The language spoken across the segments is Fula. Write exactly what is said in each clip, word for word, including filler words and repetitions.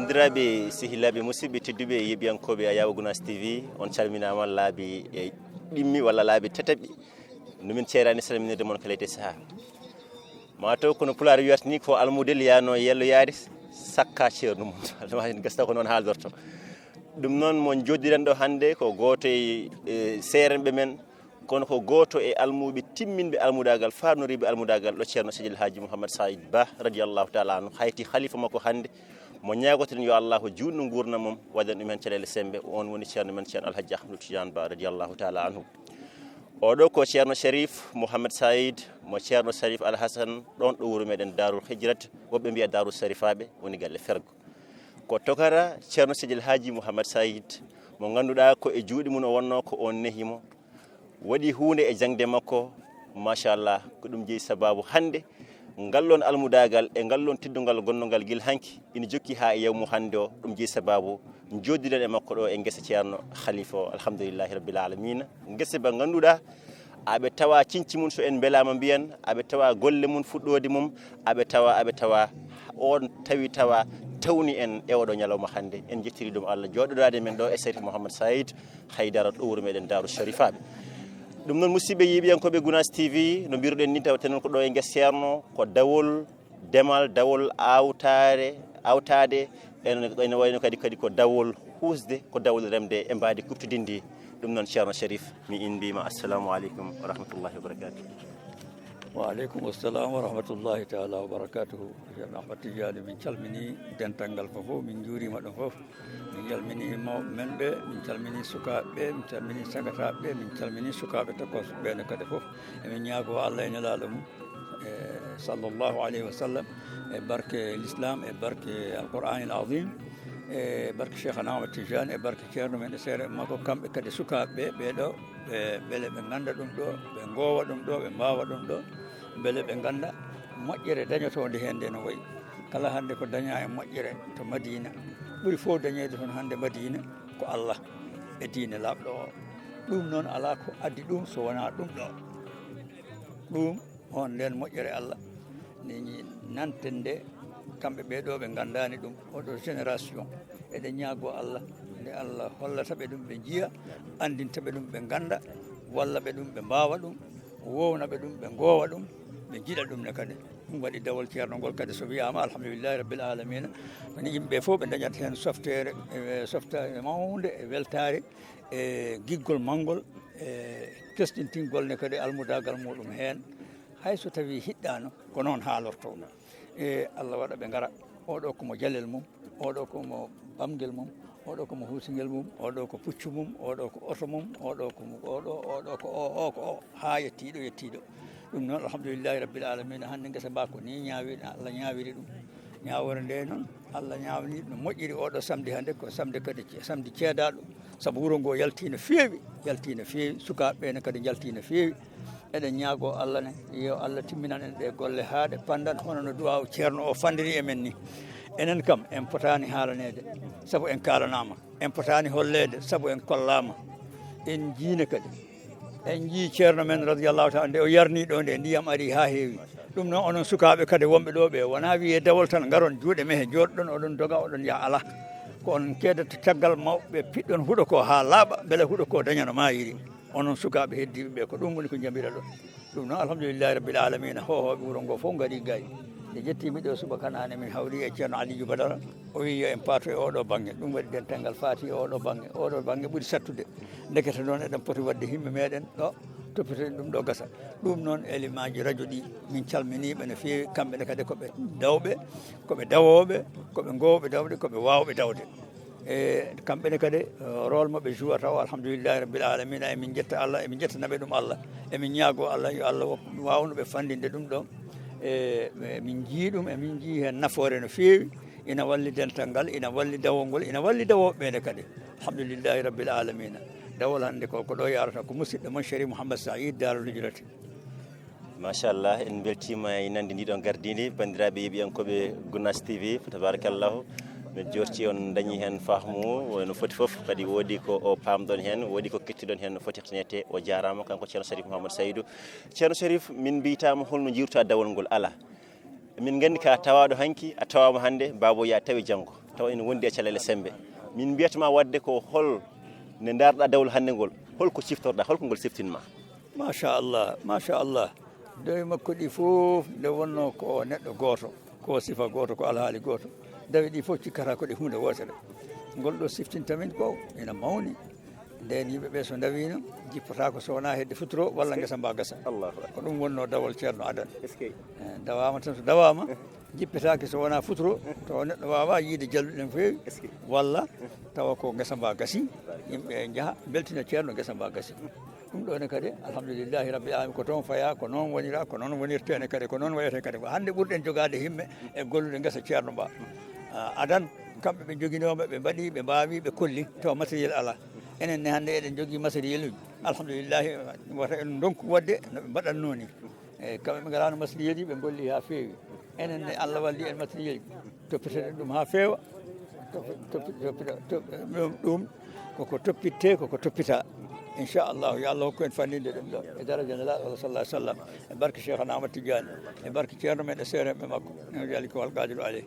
Banndiraaɓe, sehilaaɓe, musidɓe tedduɓe, yeeɓiyankooɓe Ayaw Gunaas T V, on calminaama laabi e ɗimmi walla laabi tataɓi. No min ceeraani salminirde mon kala e sahaa. Maa taw kono Pulaar wiyata ni, ko almudel yaano yelloyaade sakka ceerno mum. Alma en gasta ko noon haaldorto. Ɗum noon mo njoddiren ɗo hannde ko gooto e, e seerenɓe men, kono ko gooto e almuuɓe timminɓe almudaagal, faarnoriiɓe almudaagal ɗo Ceerno Seydi El Haaji Mouhammad Saïd Ba radiyallahu taala anhu, hayti khalifa makko hannde, mo ñaagotoɗen yo Allahu juutnu nguurndam mum, waɗan ɗum heen caɗeele semmbe. On woni ceerno men, Ceerno Alhaji Ahmadou Tidiane Ba radiyallahu taala anhu. Oɗo ko Ceerno Sherif Mouhammad Saïd mo Ceerno Sherif Al Hassan, ɗon ɗo wuro meɗen Darul Hijrat, woɓɓe mbiya Darul Sharifaaɓe, woni galle Fergo. Ko tokara Ceerno Seydi El Haaji Mouhammad Saïd mo ngannduɗaa ko e juuɗe mum o wonnoo, ko on nehi mo, waɗi huunde e jaŋde makko, machallah, ko ɗum jeyi sabaabu hannde ngal ɗoon almudaagal e ngal ɗoon teddungal gonnungal gila hanki ina jokki haa e yawmu hannde o. Ɗum jeyi sabaabu njoddiɗen e makko ɗo e ngesa Ceerno Khalifa o, alhamdulillahi rabbil alamina. Ngesa ba ngannduɗaa aɓe tawa ciñci mum, so en mbelaama mbiyen, aɓe tawa golle mum fuɗɗoode mum, aɓe tawa, aɓe tawa on tawi tawa tawni en e oɗo ñalawma hannde. En njettiri ɗum Allah jooɗodaade men ɗo e Sherif Mouhammad Saïd Haydara ɗo wuro meɗen Daaru Sharifaaɓe. Ɗum noon, musidɓe yeeɓiyankooɓe Gunaas T V, no mbiruɗen ni, tawten ko ɗo e ngesa Ceerno, ko dawol demal, dawol awtaare, awtaade, ene, ene wayno kadi, kadi ko dawol huusde, ko dawol remde e mbaadi kuɓtodinndi. Ɗum noon, Ceerno Sherif, mi in mbiyma assalamu aleykum wa rahmatullahi wa barakatuh. Wa aleykum assalam wa rahmatullahi taala wa barakatuh. Ceerno Ahmad Tidiane, min calmini dental ngal fof, min njuurima ɗum fof. Min calmini mawɓe men ɓe, min calmini sukaaɓe ɓe, min calmini sagataaɓe ɓe, min calmini sukaaɓe tokosɓe ne kadi fof. Emin ñaago Allah e Nelaaɗo mum, e sallallahu alayhi wa sallam, e barke l'islam, e barke Alqur'anil Azim, e barke Cheikhana Ahmad Tijani, e barke ceerno men e seere makko, kamɓe kadi sukaaɓe ɓe, ɓe ɗo, ɓe, mbele ɓe ngannda ɗum ɗo, ɓe ngoowa ɗum ɗo, ɓe mbaawa ɗum ɗo, mbele ɓe ngannda moƴƴere dañotoonde heen nde no wayi. Kala hannde ko dañaa e moƴƴere to Madina, ɓuri fof dañeede toon hannde Madina ko Allah e diine laaɓɗo o. Ɗum noon alaa ko addi ɗum so wonaa ɗum ɗo. Ɗum, on nden moƴƴere Allah, ni nanten nde, kamɓe ɓe ɗo ɓe nganndaani ɗum, oɗo génération. Eɗen ñaago Allah, nde Allah hollata ɓe ɗum, ɓe njiya, anndinta ɓe ɗum, ɓe ngannda, walla ɓe ɗum, ɓe mbaawa ɗum, wowna ɓe ɗum, ɓe ngoowa ɗum, ɓe njiɗa ɗum ne kadi. Ɗum waɗi dawol ceerno ngol kadi, so wiyaama, alhamdulillahi rabbil alamina, woni yimɓe fof ɓe dañat heen softeere, e softaare mawnde, e weltaare, e giggol manngol, e kesɗintingol ne kadi almudaagal muɗum heen. Hay so tawii hiɗɗaano, ko noon haalortoo. E Allah waɗa ɓe ngara. Oɗo ko mo jalel mum, oɗo ko mo bamngel mum, oɗo ko mo huusingel mum, oɗo ko puccu mum, oɗo ko oto mum, oɗo ko mo, oɗo, oɗo ko o, o ko o, haa yettiiɗo, yettiiɗo. Ɗum noon, alhamdulillahi rabbil alamina, hannde ngesa ba ko ni ñaawi, Allah ñaawiri ɗum. Ñaawoore nde noon, Allah ñaawni no moƴƴiri oɗo samedi hannde, ko samedi kadi, samedi ceedaaɗo, sabu wuro ngo yaltii no feewi, yaltii no feewi, sukaaɓe ɓe ne kadi njaltii no feewi. Eɗen ñaago Allah ne, yo Allah timminan en ɗe golle haa ɗe panndan, hono no duwaaw ceerno o fanndiri e men ni. Enen kam, en potaani haalaneede, sabu en kaalanaama. En potaani holleede, sabu en kollaama. En njiine kadi. En njii ceerno men, radiyallahu taala, nde o yarni ɗo nde, ndiyam ari haa heewi. Ɗum noon, onon sukaaɓe kadi wonɓe ɗo ɓe, wonaa wiyee dawol tan, ngaron juuɗe mehe, jooɗɗon, oɗon doga, oɗon yaha, alaa. Ko on keedata caggal mawɓe, piɗɗon huɗo ko haa laaɓa, mbele huɗo ko daña no maayiri. Onon sukaaɓe heddiiɓe ɓe, ko ɗum woni ko njamiraɗon. Ɗum noon, alhamdulillahi rabbil alamina, hoohooɓe wuro ngo fof ngarii gay. Nde jettiimi ɗo suba kanaane, min hawri e ceerno Aliyu Badara. O wii yo en paatu e oɗo baŋŋe. Ɗum waɗi dental ngal faati e oɗo baŋŋe. Oɗo baŋŋe ɓuri sattude. Ndekete noon, eɗen poti waɗde himme meɗen ɗo, toppitoɗen ɗum ɗo gasa. Ɗum noon, elimaaji radio ɗi, min calminii ɓe no feewi. Kamɓe ne kadi ko ɓe dawɓe, ko ɓe dawooɓe, ko ɓe ngoowɓe dawde, ko ɓe waawɓe dawde. E kamɓe ne kadi, eh, rôle mo ɓe jouata o, alhamdulillahi rabbil alamina, emin njetta Allah, emin njettanaɓe ɗum Allah. Emin ñaago Allah, yo Allah wok-, waawnu ɓe fanndinde ɗum ɗo. E, e min njii ɗum, emin njii heen nafoore no feewi. Ina walli dental ngal, ina walli dawol ngol, ina walli dawooɓe ɓe ne kadi. Alhamdulillahi rabbil alamina. Dawol hannde ko, ko ɗo yarata, ko musidɗo mon Sherif Mouhammad Saïd Darul Hijrati. Machallah, en mbeltiima e nande ndiɗon gardiindi, banndiraaɓe yeeɓiyankooɓe Gunaas T V, tabarakallahu. Min jorti on dañi heen fahmu no foti fof, kadi woodi ko o paamɗon heen, woodi ko kettiɗon heen no foti tinete. O jaaraama, kanko Ceerno Sherif Mouhammad Saïdou. Ceerno Sherif, min mbiytaama holno njiirta dawol ngol, alaa. Min nganndi ka tawaaɗo hanki, a tawaama hannde, babo ya tawi janngo. Tawa ene wondi e caɗeele semmbe. Min mbiyat ma waɗde ko hol nde ndaarɗa dawol hannde ngol, hol ko ciftorɗa, hol ko ngol siftin ma? Machallah, machallah. Dawi makko ɗi fof nde wonno ko neɗɗo gooto, ko sifa gooto, ko alhaali gooto. Dawi ɗi fof cikkata ko ɗe huunde wootere. Ngol ɗo siftinta min ko ina mawni. Nden yimɓe ɓe so ndawino, jippotaako so wonaa hedde futuro walla ngesa mba gasa. Allahu akbar. Ko ɗum wonno dawol Ceerno Adan. Eskey. Eh, dawaama tan so dawaama, jippetaake so wonaa futuro, to neɗɗo waawa yiide jalluɗe no feewi, eskey, walla tawa ko ngesa mba gasi, yimɓe njaha mbeltina Ceerno ngesa mba gasi. Ɗum ɗo ne kadi, alhamdulillahi rabbil alamin, ko toon faya, ko noon wonira, ko noon wonirte ne kadi, ko noon wayata kadi. Ko hannde ɓurɗen jogaade himme e gollude ngesa Ceerno mba. Ah, Adan, kamɓe ɓe njoginooɓe, ɓe mbaɗi, ɓe mbaawi, ɓe kolli, tawa matériel alaa. Enen ne hannde eɗen njogii matériel uji. Alhamdulillahi, wata en ndonku waɗde no ɓe mbaɗatnoo ni. Eyi, kamɓe ɓe ngaraano matériel ji, ɓe ngolli haa feewi. Enen ne, Allah walli en matériel ji. Toppitoɗen ɗum haa feewa. Toppi-, toppi-, toppita-, top-, ɗum, ɗum koko toppitte, koko toppita. Inchallahu, yo Allah hokku en fanndinde ɗum ɗo. E daraja Nelaaɗo Allah sallallahu alaihi wasallam. E barke Cheikhana Ahmad Tidiane. E barke ceerno men e seereeɓe makko. Ene yaliki wal qadiru aleyh.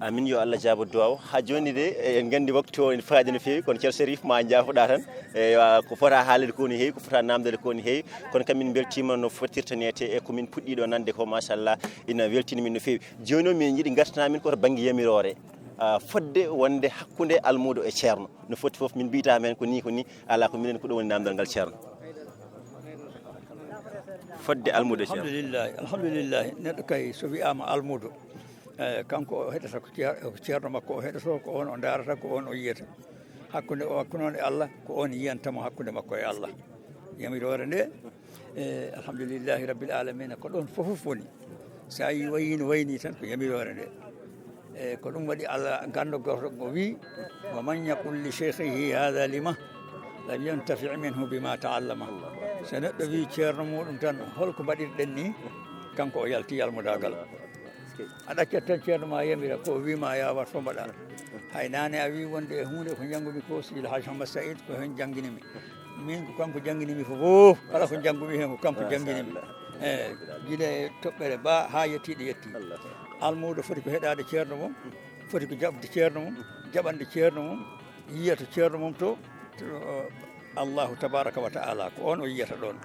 Amin, yo Allah jaabo duwaaw. Haa jooni de, en nganndi waktu o ene faadi no feewi, kono Ceerno Sherif, ma njaafoɗaa tan. E, wa-, ko fota haalede ko ne heewi, ko fota naamndede ko ne heewi. Kono kam min mbeltiima no fottirta neete e ko min puɗɗii ɗo nande ko, machallah, ina weltini min no feewi. Jooni o min njiɗi ngartana min ko to bannge yamiroore. Ah, fodde wonde hakkunde almuudo e ceerno. No foti fof min mbiyta men ko ni, ko ni, alaa ko minen ko ɗum woni naamndal ngal ceerno. Fodde almuudo e ceerno. Alhamdulillahi, alhamdulillahi. Neɗɗo kay so wiyaama almuudo, eh, kanko o heɗata ko ceer-, ko ceerno makko o heɗoto, ko on o ndaarata, ko on o yiyata. Hakkunde o, hakkunde on e Allah, ko on yiyanta mo hakkunde makko e Allah. Yamiroore nde, e alhamdulillahi rabbil alamina, ko ɗon fof woni. So a yi wayi no wayni tan, ko yamiroore nde. E ko ɗum waɗi Allah ganndo gooto o wi, "Wa man yaqul li shaykhihi hadha lima lam yantafi minhu bima ta'allama." So neɗɗo wi ceerno muɗum tan, "Holko mbaɗirɗen ni?" Kanko o yalti yalmudaagal. A ɗaccat tan ceerno ma yamira ko o wi ma ya wat fof mbaɗa. Hay naane a wi wonde e huunde ko njanngumi ko Seydi El Hadj Hammat Saïd ko heen janngini mi. Min ko kanko janngini mi fof, kala ko njanngumi heen ko kanko janngini mi. Eyi, gila e toɓɓere ba haa yettiiɗo yetti. Almuudo foti ko heɗaade ceerno mum, foti ko jaɓde ceerno mum, jaɓande ceerno mum, yiyata ceerno mum to, to Allahu tabaraka wa ta'ala, ko on o yiyata ɗon.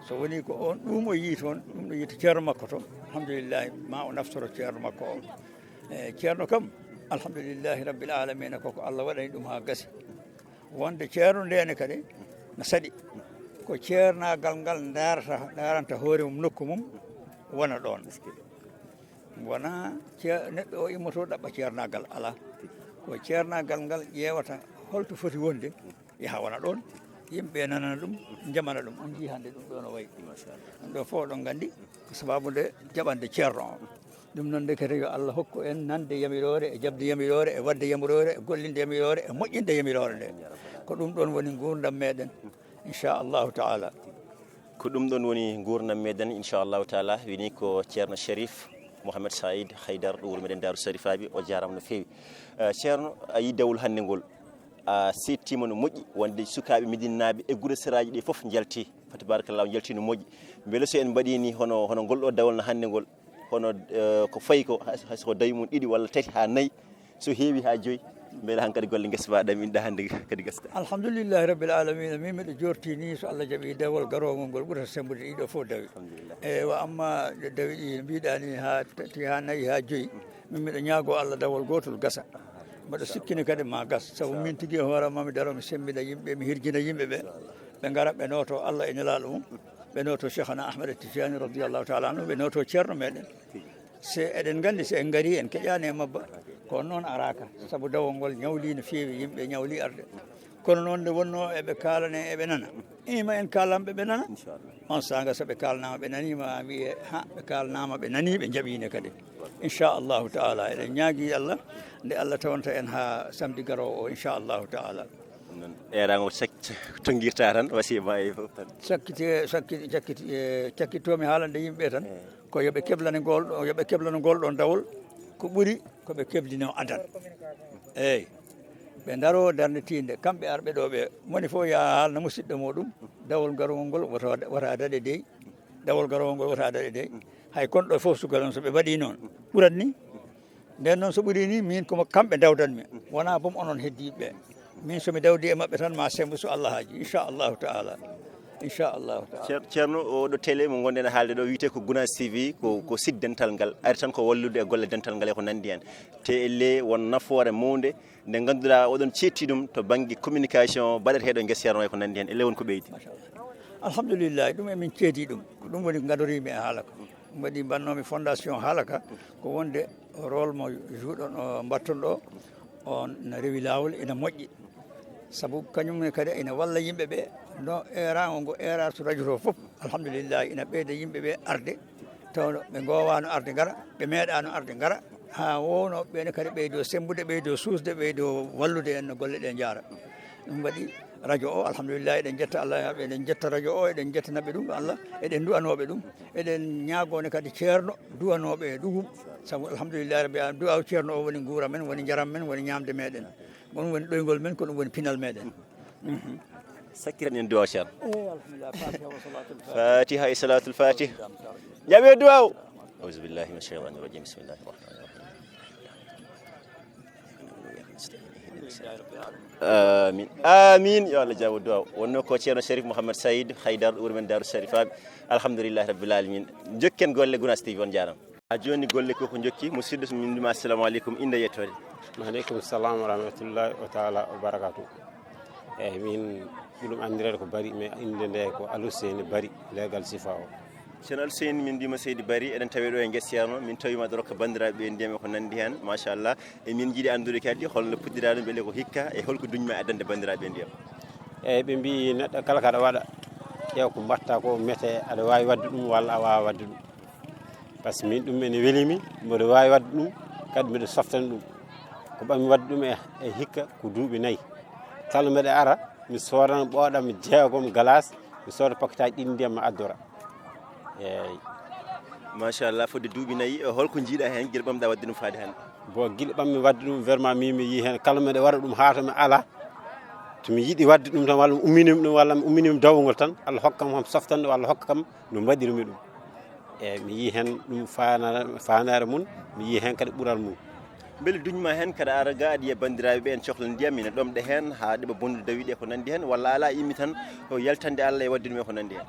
So woni ko on, ɗum o yii toon, ɗum ɗo yiyata ceerno makko to, alhamdulillahi, ma o naftoro ceerno makko o. E, ceerno kam, alhamdulillahi rabbil alamina, koko Allah waɗani ɗum haa gasi. Wonde ceerno ndene kadi no saɗi. Ko ceernaagal ngal ndaarata, ndaaranta hoore mum nokku mum wona ɗon. Wona cee-, neɗɗo o immoto ɗaɓɓa ceernaagal, alaa. Ko ceernaagal ngal ƴeewata holto foti wonde, yaha wona ɗon. Yimɓe nanana ɗum, njamana ɗum. On njii hannde ɗum ɗo no wayi. Ɗum ɗo fof oɗon nganndi ko sababu nde jaɓande ceerno o. Ɗum noon nde kadi yo Allah hokku en nande yamiroore, e jaɓde yamiroore, e waɗde yamiroore, e gollinde yamiroore, e moƴƴinde yamiroore nde. Ko ɗum ɗon woni nguurndam meɗen, inchallahu taala. Ko ɗum ɗon woni nguurndam meɗen, inchallahu taala. Wini ko ceerno Sherif Mohamed Saïd Haydar, ɗo wuro meɗen Daaru Sarifaaɓe. O jaaraama no feewi. Eh, ceerno, a yii dawol hannde ngol. A seettiima no moƴƴi, wonde sukaaɓe Medinnaaɓe e gure seraaji ɗi fof njalti. Fa tabarakallah, njalti no moƴƴi. Mbele so en mbaɗii ni hono, hono ngol ɗo dawol no hannde ngol, hono, eh, ko fayi ko, hay, hay so ko dawi mum ɗiɗi walla tati haa nayi, so heewi haa joyi, mbele hankadi golle ngesa mba ɗaminɗa hannde kadi gasata. Alhamdulillahi rabbil alamina, min miɗo jorti ni so Allah jaɓi dawol garowol ngol ɓurata sembude ɗiɗo fof dawi. Alhamdulillah. Eyi, wa amma dawi ɗi mbiɗa ni haa tati, haa nayi, haa joyi, min miɗo ñaago Allah dawol gootol gasa. Mboɗo sikkini kadi ma gas, sabu min tigi e hoore ma mi daro mi semmbina yimɓe, mi hirjina yimɓe ɓe. Ɓe ngara ɓe nooto Allah e Nelaaɗo mum, ɓe nooto Cheikhana Ahmad Tijani radiyallahu taala anhu, ɓe nooto ceerno meɗen. Se eɗen nganndi, se en ngari, en keƴaani e mabba, ko noon araaka, sabu dawol ngol ñawli no feewi, yimɓe ñawli arde. Kono noon nde wonno eɓe kaalane, eɓe nana. Ima en kaalanɓe ɓe nana. On saanga so ɓe kaalnaama ɓe naniima, wiye, ha, ɓe kaalnaama ɓe nani, ɓe njaɓiine kadi. Inchallahu taala, eɗen ñaagi Allah, nde Allah tawanta en haa samedi garoowo o, inchallahu taala. Noon, eeraango cak-, tonngirta tan, wasiya ma e fof tan. Sakkiti, sakkiti, cakkiti, e, cakkitoomi haalande yimɓe tan. Eh. Ko yo ɓe keblane ngol ɗo, yo ɓe keblano ngol ɗon dawol, ko ɓuri ko ɓe keblinoo adan. Eey. Ɓe ndaroo darnde tiinde, kamɓe arɓe ɗo ɓe, moni fof yaha haalna musidɗo muɗum, dawol garowol ngol wota, wota daɗe dey, dawol garowol ngol wota daɗe dey. Hay kon ɗo fof suka noon, so ɓe mbaɗii noon, ɓurat ni. Nden noon, so ɓuri ni, min komo kamɓe dawdanmi, wonaa boom onon heddiiɓe ɓe. Min, so mi dawdi e maɓɓe tan, ma semmbu, so Allah haaji, inchallahu taala. Inchallahu taala. Ceer-, Ceerno, oɗo télé mo ngonɗen e haalde ɗo, wiyetee ko Gunaas T V, ko, ko site dental ngal, ari tan ko wallude e golle dental ngal e ko nanndi heen. Te elle won nafoore mawnde nde ngannduɗaa oɗon ceetti ɗum to bannge communication baɗeteeɗo e ngesa Ceerno e ko nanndi heen. Elle won ko ɓeydi. Alhamdulillahi, ɗum emin ceedi ɗum. Ko ɗum woni ko ngadoriimi e haala ka. Ɗum waɗi mbannoomi fondation haala ka, ko wonde rôle mo jouɗon o, mbatton ɗo, on na rewi laawol, ina moƴƴi. Sabu kañum ne kadi ina walla yimɓe ɓe, no eeraango ngo eeraar to radio to fof. Alhamdulillahi, ina ɓeyda yimɓe ɓe arde, tawno ɓe ngoowaano arde ngara, ɓe meeɗaano arde ngara, haa wowno ɓe ne kadi ɓeydo semmbude, ɓeydo suusde, ɓeydo wallude en no golle ɗe njaara. Ɗum waɗi radio o, alhamdulillahi, eɗen njetta Allah, eɗen njetta radio o, eɗen njettanaɓe ɗum Allah, eɗen du'anooɓe ɗum, eɗen ñaagoone kadi Ceerno du'anooɓe e ɗum, sabu alhamdulillahi rabbil alamin, du'a o Ceerno o woni nguura men, woni njaram men, woni ñaamde meɗen, ɗum woni ɗoyngol men, ko ɗum woni pinal meɗen. Mhm. Sakkiran en du'a o, Ceerno. Eh, alhamdulillah, Fatiha wa salatul Fatiha. Fatiha e salatul Fatiha. Jaɓe du'a o. Auzu billahi minash shaytanir rajim. Bismillahir rahmanir rahim. Amin. Amin. Yo Allah jaabo du'a o. Wonno ko Ceerno Sherif Mouhamed Saïd Haydar, ɗo wuro men Daaru Sharifaaɓe. Alhamdulillahi rabbil alamin. Jokken golle, Gunaas T V, on jaarama. Ha jooni golle ko ko jokki. Musidɗo, so min mbima assalamu aleykum, innde, yettoode. Wa aleykum salam wa rahmatullahi wa taala wa barakatuh. Eyyi, min ɓurum anndireede ko Bari, mais innde nde ko Aluseyni Bari, leegal Sifa o. Ceerno Aluseyni, min mbima Seydi Bari, eɗen tawi ɗo e ngesa Ceerno, min tawima ɗo ko banndiraaɓe ɓe ndiyam e ko nanndi heen, machallah. E min njiɗi anndude kadi holno puɗɗiraa ɗum, mbele ko hikka, e holko duñma addande banndiraaɓe ndiyam? Eyyi, ɓe mbi neɗɗo kala kaɗa waɗa, ƴeew ko mbatta ko, mete aɗa waawi waɗde ɗum walla a waawaa waɗde ɗum. Par ce que min ɗum ene welimi, mboɗo waawi waɗde ɗum, kadi mbiɗo softani ɗum. Ko ɓammi waɗde ɗum e, e hikka ko duuɓi nayi. Kala mbeɗa ara, mi soodana ɓooɗam jeegom galaas, mi sooda paketaaji ɗiɗi ndiyam, mi addora. Eyyi. Machallah, fodde duuɓi nayi, e holko njiiɗa heen gila ɓamɗa waɗde ɗum faade hannde? Bon, gila ɓammi waɗde ɗum, vraiment, min mi yii heen, kala mbeɗa waɗa ɗum haa to mi ala, to mi yiɗi waɗde ɗum tan, walla mi umminima ɗum, walla mi umminima dawol ngol tan, Allah hokka kam kam softanɗo, walla hokka kam no mbaɗirmi ɗum. Eyyi, mi yii heen ɗum faandaare, faandaare mum, mi yii heen kadi ɓural mum. Mbele duñma heen kaɗa ara ga aɗa yiya banndiraaɓe ɓe ene cohla ndiyam, ene ɗomɗa heen, haa ɗeɓa bonnude dawi ɗe ko nanndi heen, walla ala, immi tan ko yaltande Allah e waɗde ɗum e ko nanndi heen?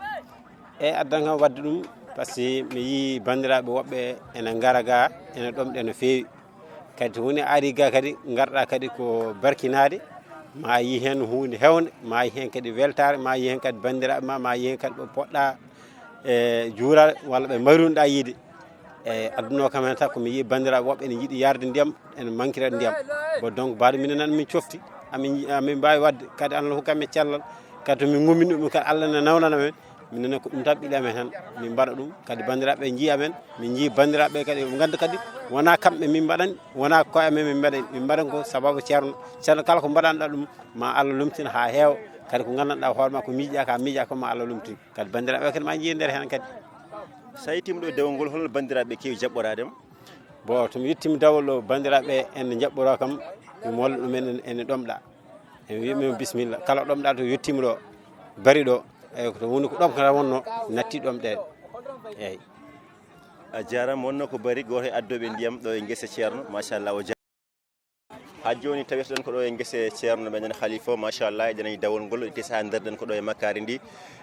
Eyyi, addan kam waɗde ɗum, par ce que mi yii banndiraaɓe woɓɓe ene ngara ga, ene ɗomɗa no feewi. Kadi so woni a ari ga kadi, ngarɗa kadi ko barkinaade, ma a yii heen huunde heewnde, ma a yii heen kadi weltaare, ma a yii heen kadi banndiraaɓe ma, ma a yii heen kadi ɓe poɗɗa e juuraade walla ɓe mbayrunoɗa yiide. Eyyi, adduno kam heen tan ko mi yii banndiraaɓe woɓɓe ene njiɗi yarde ndiyam, ene mankira ndiyam. Bon, donc, mbaɗo minen nan min cofti, amin, amin mbaawi waɗde, kadi Allah hokki amen cellal, kadi to min ngummini ɗum kadi Allah ne nawnana men, minen ko ɗum tan ɓiɗi amen tan, min mbaɗa ɗum, kadi banndiraaɓe njii amen, min njii banndiraaɓe kadi, ɓe ngannda kadi wonaa kamɓe min mbaɗani, wonaa koye amen min mbaɗani, min mbaɗan ko sababu Ceerno. Ceerno, kala ko mbaɗanɗa ɗum, ma Allah lomtin haa heewa, kadi ko nganndanɗa hoore ma ko miijiɗa ka, miijaaka, ma Allah lomtin. Kadi banndiraaɓe kadi ma njii e nder heen kadi. So a yettiima ɗo e dawol ngol, holno banndiraaɓe keewi jaɓɓoraade ma? Bon, to mi yettiima dawol ɗo, banndiraaɓe ene njaɓɓoroo kam, mi molla ɗumen ene, ene ɗomɗa. Ene wiya min bisimilla. Kala ɗomɗa to yettiima ɗo, Bari ɗo, eyyi, ko to woni ko ɗomɗa wonno, natti ɗomɗe. Eyyi. A jaaraama, wonno ko Bari, gooto e addooɓe ndiyam ɗo e ngesa Ceerno, machallah, o Haa jooni taweteɗen ko ɗo e ngese Ceerno meɗen Khalifa, machallah, eɗen e dawol ngol, e tesa nderɗen ko ɗo e makkaari ndi.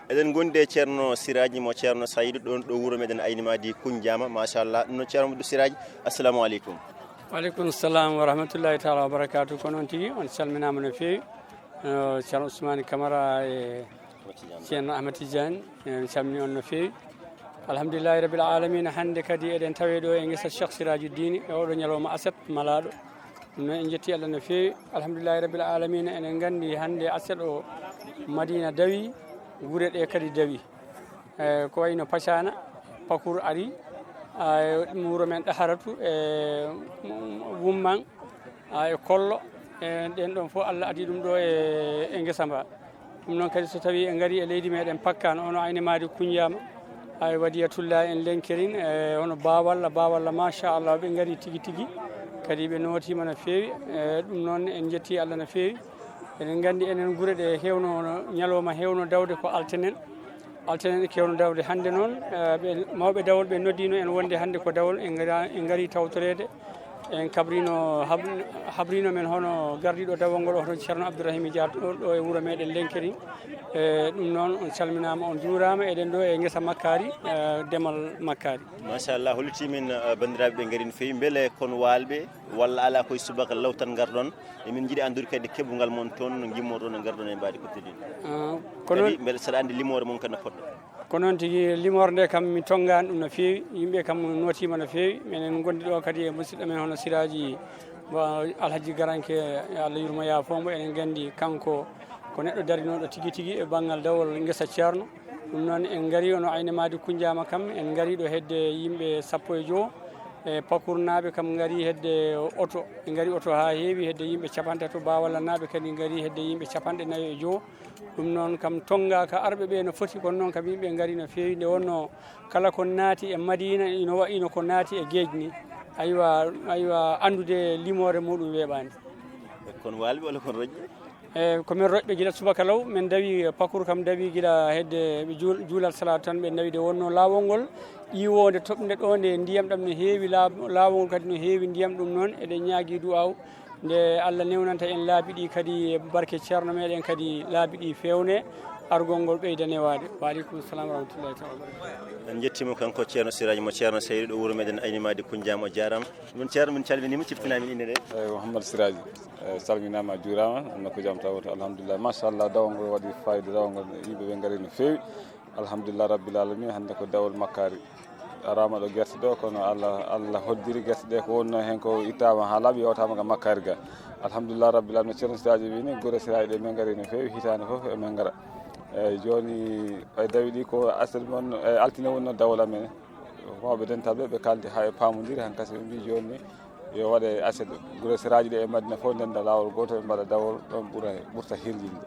Eɗen ngondi e Ceerno Siraaji mo Ceerno Saydu, ɗon ɗo wuro meɗen Aynimadi Kunjaama, machallah. Ɗum noon Ceerno Abdou Siraaji, assalamu aleykum. Wa aleykum salam wa rahmatullahi taala wa barakatuh. Ko noon tigi, on calminaama no feewi. Eh, Ceerno Ousmane Camara e Ceerno Ahmed Tidiane, en calmini on no feewi. Alhamdulillahi rabbil alamina, hannde kadi eɗen tawe ɗo e ngesa Cheikh Sirajuddin e oɗo ñalawma aset malaaɗo. Ɗum noon en njetti Allah no feewi. Alhamdulillahi rabbil alamina, eɗen nganndi hannde aset o Madina dawi, gure ɗe kadi dawi. E, ko wayno Pacana, Pakour ari, a, wuro men Ɗaharatu, e, Wumman, a, e Kollo, e, ɗen ɗon fof Allah adii ɗum ɗo e, e ngesa mba. Ɗum noon kadi so tawii en ngarii e leydi meɗen Pakkan, ono Ayne Maadi Kuñjaama, ay Wadiyatullahi en Lenkerin, e, ono Bawalla, Bawalla machallah, ɓe ngarii tigi tigi, kadi ɓe nootiima no feewi, e, ɗum noon en njettii Allah no feewi. Eɗen nganndi enen gure ɗe heewno, ñalawma heewno dawde ko altenen. Altenen kewno dawde. Hannde noon, eh, ɓe, mawɓe dawol ɓe noddiino en wonde hannde ko dawol en ngara-, en ngarii tawtoreede, En kabrino hab-, habrino men hono gardiiɗo dawol ngol, o hono Ceerno Abdourahim Dia, ɗo, ɗo e wuro meɗen Lenkeri. E ɗum noon, on calminaama, on juuraama. Eɗen ɗo e ngesa Makkaari, e demal Makkaari. Machallah, hollitii min, eh, banndiraaɓe ɓe ngari no feewi. Mbele kon waalɓe walla alaa koye subaka law tan ngarɗon? Emin njiɗi anndude kadi keɓungal mon toon, no ngimmorɗon no ngarɗon e mbaadi kottudi? Ah, kono kadi mbele saɗa anndi limoore mon kadi no fotɗo? Ko noon tigi, limoore nde kam mi tonngaani ɗum no feewi. Yimɓe kam nootiima no feewi. Minen ngondi ɗo kadi e musidɗo men hono Siraaji Ba, Alhaji Garanke, yo Allah yurmo yaafo mo. Eɗen nganndi kanko ko neɗɗo darinooɗo tigi tigi e banngal dawol ngesa Ceerno. Ɗum noon en ngari hono Ayne Maadi Kunjaama kam, en ngari ɗo hedde yimɓe sappo e jowo. E Pakurnaaɓe kam ngari hedde oto, ɓe ngari oto haa heewi hedde yimɓe capanɗe tato. Bawallannaaɓe kadi ngari hedde yimɓe capanɗe nayo e jowo. Ɗum noon kam tonngaaka arɓe ɓe no foti, kono noon kam yimɓe ngari no feewi. Nde wonnoo kala ko naati e Madiina ino wayi no ko naati e geej ni. Aywa, aywa, anndude limoore muɗum weeɓaani. Kon waalɓe walla kon roƴɓe? E ko min roƴɓe gila subaka law, min dawi, Pakur kam dawi gila hedde ɓe juul-, juulal salaatu tan, ɓe dawi nde wonnoo laawol ngol ƴiwoonde toɓnde ɗo, nde ndiyam ɗam no heewi, laa-, laawol ngol kadi no heewi ndiyam. Ɗum noon eɗen ñaagii du'aaw nde Allah newnanta en laabi ɗi kadi e barke Ceerno meɗen kadi laabi ɗi feewne, argol ngol ɓeyda newaade. Wa aleykum salam wa rahmatullahi taala wa barakatuh. En njettiima kanko Ceerno Siraaji mo Ceerno Saydu ɗo wuro meɗen Ayni Maadi Kunjaama, o jaaraama. Min Ceerno, min calminiima, ciftinaama min innde nde. Eeyi, Mouhamadou Siraaji, eeyi, salminaama, a juuraama, no ko jam tawoto, alhamdulillah. Machallah, dawol ngol waɗi fayida, dawol ngol yimɓe ɓe ngari no feewi. Alhamdulillah rabbil alamin, hannde ko dawol Makkaari. Araama ɗo gerte ɗo, kono Allah, Allah hoddiri gerte ɗe, ko wonnoo heen ko ittaama haa laaɓi, yewtaama ga Makkaari ga. Alhamdulillah rabbil alamin, Ceerno Siraaji wii ni, gure Siraaji ɗe min ngari no feewi, hitaande fof emin ngara. Eeyi, jooni, e dawi ɗi ko aset mon, e altine wonnoo dawol amen. Mawɓe dental ɓe, ɓe kaaldi haa ɓe paamondiri, hankasi ɓe mbii jooni ni yo waɗe aset, gure Siraaji ɗe e Madina fof ndennda laawol gooto, ɓe mbaɗa dawol, ɗoon ɓura, ɓurta hirjinde.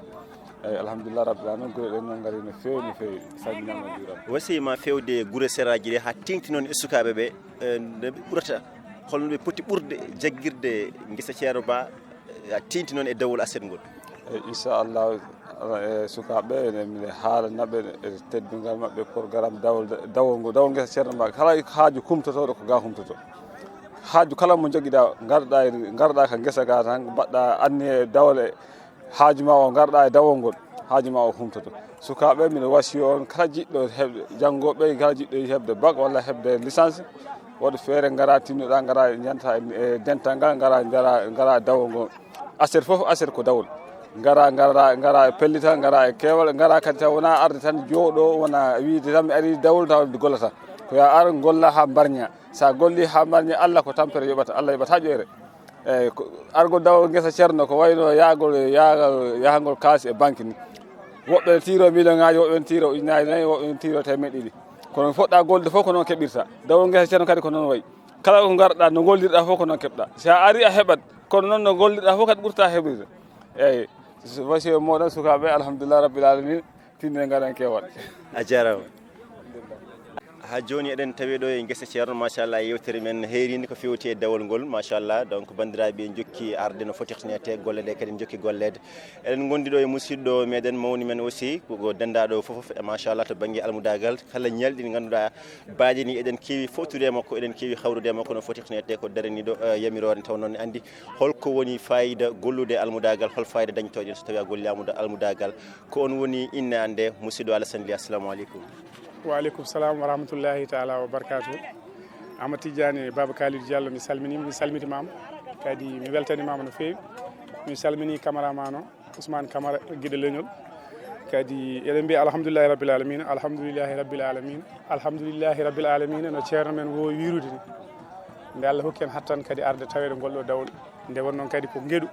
Eeyi, alhamdulillah rabbil alamin, gure ɗe noon ngari no feewi, no feewi, salminaama, juuraama. Wasiima feewde gure Siraaji ɗe haa teeŋti noon e sukaaɓe ɓe, e nde ɓe ɓurata, holno ɓe poti ɓurde jaggirde ngesa Ceerno Ba, a teeŋti noon e dawol aset ngol? Eyi, inchallah, e sukaaɓe ɓe, ene mbiɗa haalana ɓe e teddungal maɓɓe, programme dawol, dawol ngol, dawol ngesa Ceerno Ba, kala haaju kumtotooɗo ko ga humtotoo. Haaju kala mo njogiɗa, ngarɗa e, ngarɗa ka ngesa ga tan, mbaɗɗa anniya e dawol e haaju ma o, ngarɗa e dawol ngol, haaju ma o humtoto. Sukaaɓe, mbiɗa wasiyo on, kala jiɗɗo heɓde, janngooɓe, kala jiɗɗo heɓde bac walla heɓde licence, waɗu feere, ngara, tinnoɗa, ngara, njanta e dental ngal, ngara, ngara, ngara dawol ngol. Aset fof, aset ko dawol. Ngara, ngara, ngara e pellital, ngara e keewal, ngara kadi taw wona arde tan jooɗo, wona wiide tan mi ari dawol taw gollata. Ko ya ar, golla haa mbarña. Sa golli haa mbarña, Allah ko tampere yoɓata, Allah yoɓata ƴoyre. Eeyi, ko argol dawol ngesa Ceerno ko wayno yahgol, yahgol, yahgol kaalis e banque ni. Woɓɓe ne tiiro million ŋaaji, woɓɓe ne tiiro ujunaaji nayi, woɓɓe ne tiiro teemeɗɗe ɗiɗi. Kono foɗɗa golde fof ko noon keɓirta. Dawol ngesa Ceerno kadi ko noon wayi. Kala ko ngarɗa, no ngollirɗa fof ko noon keɓɗa. Si a ari a heɓat, kono noon no ngollirɗa fof kadi ɓurta heɓirde. Eeyi, wasiyo moɗon sukaaɓe, alhamdulillah rabbil alamin, tinne ngaɗen keewal. A jaaraama. Haa jooni eɗen tawi ɗo e ngesa Ceerno, machallah, yewtere men heerinde ko fewti e dawol ngol, machallah. Donc, banndiraaɓe njokki arde no fotirtinetee, golle ɗe kadi njokki golleede. Eɗen ngondi ɗo e musidɗo meɗen, mawni men aussi, ko, ko denndaɗo fof, e machallah, to bannge almudaagal, kala ñalɗi ɗi ngannduɗaa baaɗe ni eɗen keewi fowtude e makko, eɗen keewi hawrude e makko no fotirtinetee ko daraniiɗo, eh, yamiroore, taw noon ne anndi holko woni fayida gollude almudaagal, hol fayida dañtoɗen so tawi a golli almuda-, almudaagal. Ko on woni innaande musidɗo Alassane Ly, assalamu aleykum. Wa aleykum salam wa rahmatullahi taala wa barakatuh. Amadou Tidiane Baba Kalidou Diallo, mi salminiima, mi salmitimaama. Kadi mi weltanimaama no feewi. Mi salmini cameraman o, Ousmane Camara, Guido Leñol. Kadi eɗen mbiya alhamdulillahi rabbil alamin, alhamdulillahi rabbil alamin, alhamdulillahi rabbil alamin, no ceerno men woowi wiirude ni. Nde Allah hokki en hattan kadi arde taweede ngol ɗo dawol. Nde won noon kadi ko ngeɗu.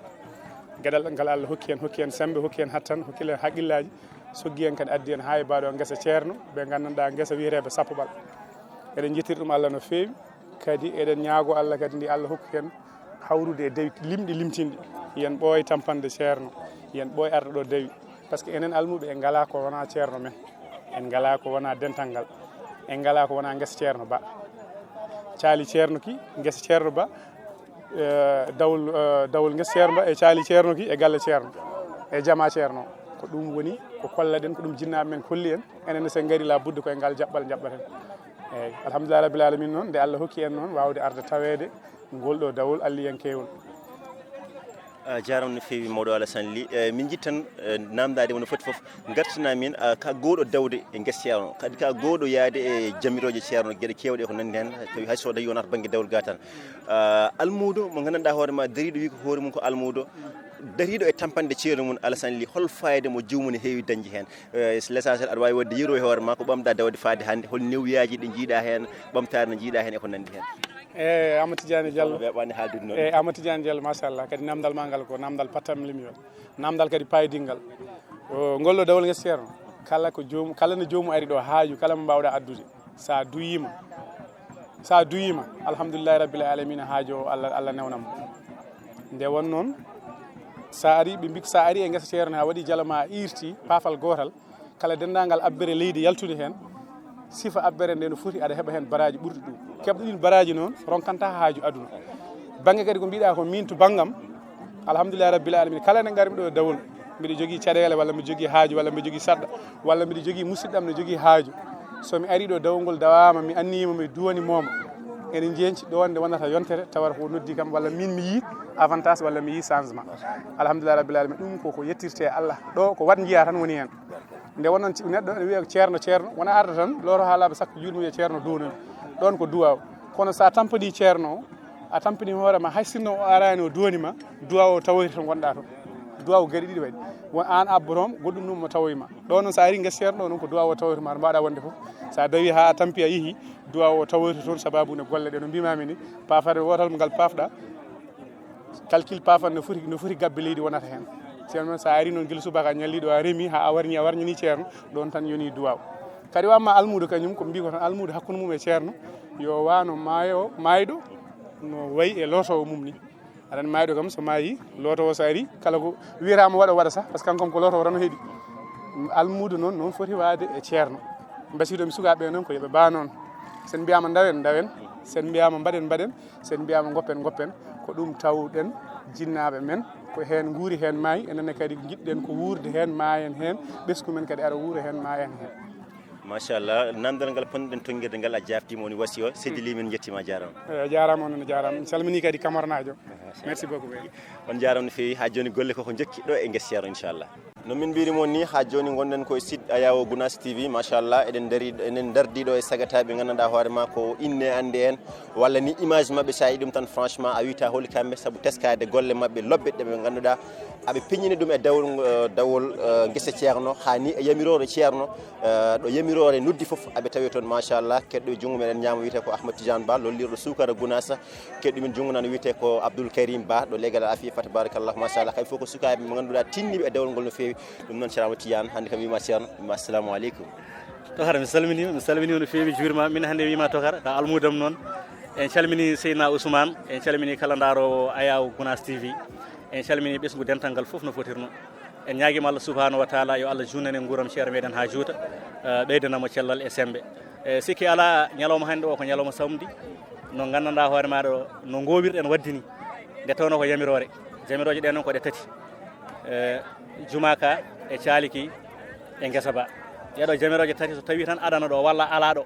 Geɗal ngal Allah hokki en, hokki en semmbe, hokki en hattan, hokki en haqqillaaji, soggi en kadi, addi en haa e mbaɗo ngesa ceerno, ɓe nganndanɗaa ngesa wiyeteeɓe sappo ɓal. Eɗen njettiri ɗum Allah no feewi, kadi eɗen ñaago Allah kadi nde Allah hokki en hawrude e dawi limɗi limtinɗi. Yen ɓooy tampanɗe ceerno, yen ɓooy arde ɗo dawi. Par ce que enen almuɓe en ngalaa ko wonaa ceerno men, en ngalaa ko wonaa dental ngal, en ngalaa ko wonaa ngesa ceerno Ba. Caali ceerno ki, ngesa ceerno Ba, eh, dawol, eh, dawol ngesa ceerno Ba, e caali ceerno ki, e galle ceerno, e jamaa ceerno. Ko ɗum woni ko kollaɗen, ko ɗum jinnaaɓe men kolli en. Enen ne, so en ngarii, la budde ko e ngal jaɓɓal njaɓɓaten. Eeyi, alhamdulillahi rabbil alamin noon, nde Allah hokki en noon waawde arde taweede Ngol ɗo dawol alliyankewol. A jarama no feewi mawɗo Alassane Ly. E, min jiɗi tan e, namdade mo no foti foof, gartina min a, ka gowɗo dawde e gueseya on, kadi ka gowɗo yaade e jamiroje ceerno, gueɗe kewɗe ko nandi hen, tawi hay so dañi wonata banggue dawol ga tan. A, almudo mo gandanɗa hoore ma dariɗo wi ko hoore mum ko almudo, dariɗo e tampanɗe ceerno mum Alassane Ly, hol fayida mo jomum ne heewi dañde hen? E, l'essentiel aɗa wawi wadde yeru e hoore ma ko ɓamɗa dawde faade hande, hol newyaji ɗi jiiɗa hen, ɓamtare no jiiɗa hen e ko nandi hen? E Amadou Tidiane Diallo. Weɓani haaldude noon. E Amadou Tidiane Diallo, machallah, kadi namdal ma ngal ko namdal pattam limiyol, namdal kadi payidingal. O, ngol ɗo dawol gueseya ceerno, kala ko joom kala no joomum ari ɗo haaju kala mo mbawɗa addude, sa duyima, sa duyima, alhamdulillahi rabbil alamina, haajo o Allah, Allah newnamo. Nde won noon, sa ari ɓe mbi sa ari e guesa ceerno ha waɗi jalo ma a irti pafal gotal, kala denndaangal abbere leydi yaltude heen, sifa abbere nde no foti aɗa heɓa heen baraaji ɓurɗi ɗum. Keɓɗo ɗiin baraaji noon ronkanta haaju aduna. Bannge kadi ko mbiɗa ko miin to banngam, alhamdulillahi rabbil alamina, kala nde ngarmi ɗo e dawol, mbiɗa jogii caɗeele walla mbiɗa jogii haaju walla mbiɗa jogii saɗɗa walla mbiɗa jogii musidɗam no jogii haaju. So mi ari ɗo dawol ngol dawaama, mi anniyiima, mi duwani mooma, ene njenci ɗo nde wonata yontere tawata ko noddi kam walla miin mi yii avantage walla mi yii changement. Alhamdulillahi rabbil alamina, ɗum ko ko yettirte Allah. Ɗo ko wat njiya tan woni heen. Nde wonnoon ci- neɗɗo ene wiya ceerno ceerno wona arda tan looto ha laaɓa sakko juuɗe mum wiya ceerno duwnomi. Ɗoon ko duwaw. Kono sa tampadi ceerno o, a tampini hoore ma, hay sinno o arani o duwani ma, duwaw o tawoyta to gonɗa to. Duwaw geɗe ɗiɗi waɗi. Won an abbotom, goɗɗum ɗum mo tawoyi ma. Ɗo noon sa ari guesa ceerno ɗo noon ko duwaw o tawoyta ma, to mbawɗa wonde fof. Sa dawi ha a tampi a yeehi, duwaw o tawoyta toon sababu ne golle ɗe no mbimami ni. Pafare wotal mo ngal pafɗa, calcul pafan no foti no foti gabbe leydi wonata heen. Ceerno noon sa ari noon gila subaka a ñalli ɗo a remi ha a warñi a warñani ceerno, ɗon tan yoni duwaw. Kadi o amma almuudo kañum ko mbi ko tan almuudo hakkunde mum e ceerno, yo wano maayo mayɗo no wayi e lootowo mum ni. Aɗan mayɗo kam so maayi, lootowo so ari kala ko wiyatamo waɗa waɗa sah, par ce que kanko kam ko lootowo tan o heeɗi. Almuudo noon noon foti waade e ceerno. Mbasiɗomi sukaɓe noon ko yoɓe ba noon. Sen mbiyama ndawen ndawen, sen mbiyama mbaɗen mbaɗen, sen mbiyama goppen goppen. Ko ɗum tawɗen jinnaaɓe men, ko heen nguuri, heen maayi. Enen ne kadi njiɗɗen ko wuurde heen, maayen heen, ɓesngu men kadi ara wuura heen, maayen heen. Machallah, namdal ngal ponnoɗen tonngirde ngal a jafdima, woni wasi o. Seydi Ly, min jettima, jarama. Eyi, a jarama, onon a jarama. Mi salmini kadi Camara najo. Merci beaucoup. On jarama no feewi. Ha joni golle koko jokki ɗo e guesa ceerno, inchallah. No min mbiri moon ni, ha joni gonɗen koye site Ayawo Gunas T V, machallah, eɗen dari eɗen dardi ɗo e sagataɓe ganduɗa hoore ma ko inne ande en, walla ni image mabɓe, sa yi ɗum tan franchement a wiyta holi kamɓe, saabu teskade golle mabɓe lobbe ɗe ɓe ganduɗa aɓe peñini ɗum e dawol, eh, dawol eh, guesa ceerno, ha ni e yamirore ceerno, eh, ɗo yamirore noddi foof aɓe tawi toon, machallah. Keɗɗo e junngo meɗen ñaama wiyete ko Ahmad Tidiane Ba, lollirɗo sukara Gunasa. Keɗɗo min junngo nana wiyete ko Abdoul Karim Ba, ɗo leggal Afiya Fa Tabarakallah, machallah. Kamɓe fof ko sukaɓe mo ganduɗa tinniɓe e dawol ngol no feewi. Ɗum noon, ceerno Ahmad Tidiane, hannde kam wima ceerno, wima assalamu aleykum. To hara, mi salminima, mi salminima no feewi, mi juurima. Min hannde wima Tokar, ka almudam noon. En calmini Seydina Ousmane, en calmini kala ndarowo Ayaw Gunas T V. En calmini ɓesngu dental ngal fof no fotirno. En ñaaguima Allah subhanahu wa taala yo Allah junnane nguuram ceerno meɗen ha juuta, eh, ɓeydanamo cellal e sembe. E sikki ala, ñalawma hannde o ko ñalawma samedi, no gandanɗa hoore maɗa o, no gowirɗen wadde ni. Nde tawno ko yamirore, jamiroje ɗe noon ko ɗe tati. E juma ka, e caaliki, e guesa ba. Ɗeɗo jamiroje tati so tawi tan adana ɗo walla ala ɗo,